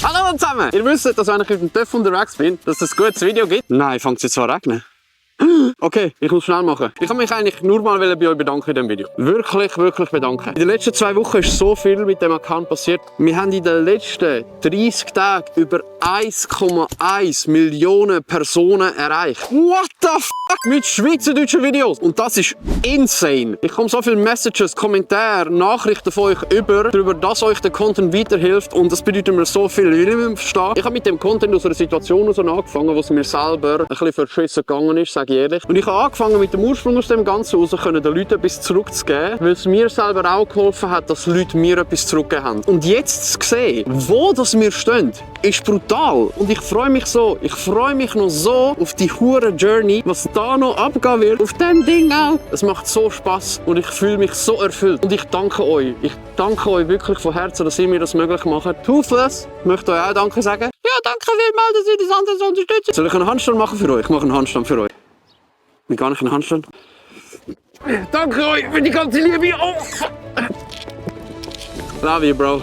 Hallo zusammen! Ihr wisst, dass wenn ich mit dem TÜV unterwegs bin, dass es ein gutes Video gibt. Nein, fängt es jetzt an zu regnen. Okay, ich muss schnell machen. Ich kann mich eigentlich nur mal bei euch bedanken in diesem Video. Wirklich, wirklich bedanken. In den letzten 2 Wochen ist so viel mit dem Account passiert. Wir haben in den letzten 30 Tagen über 1,1 Millionen Personen erreicht. What the fuck? Mit schweizerdeutschen Videos. Und das ist insane. Ich komme so viele Messages, Kommentare, Nachrichten von euch darüber, dass euch der Content weiterhilft. Und das bedeutet mir so viel. Ich will nicht verstehen. Ich habe mit dem Content aus einer Situation angefangen, wo es mir selber ein bisschen verschissen gegangen ist, sage ich ehrlich. Und ich habe angefangen mit dem Ursprung aus dem Ganzen raus, den Leuten etwas zurückzugeben, weil es mir selber auch geholfen hat, dass Leute mir etwas zurückgegeben haben. Und jetzt zu sehen, wo das wir stehen, ist brutal. Und ich freue mich so. Ich freue mich noch so auf die hure Journey, was da noch abgehen wird. Auf dem Ding auch. Es macht so Spass und ich fühle mich so erfüllt. Und ich danke euch. Ich danke euch wirklich von Herzen, dass ihr mir das möglich macht. Toothless, ich möchte euch auch Danke sagen. Ja, danke vielmals, dass ihr das andere so unterstützt. Soll ich einen Handstand machen für euch? Ich mache einen Handstand für euch. Wie gar nicht einen Handstand? Danke euch für die ganze Liebe. Oh. Love you, Bro.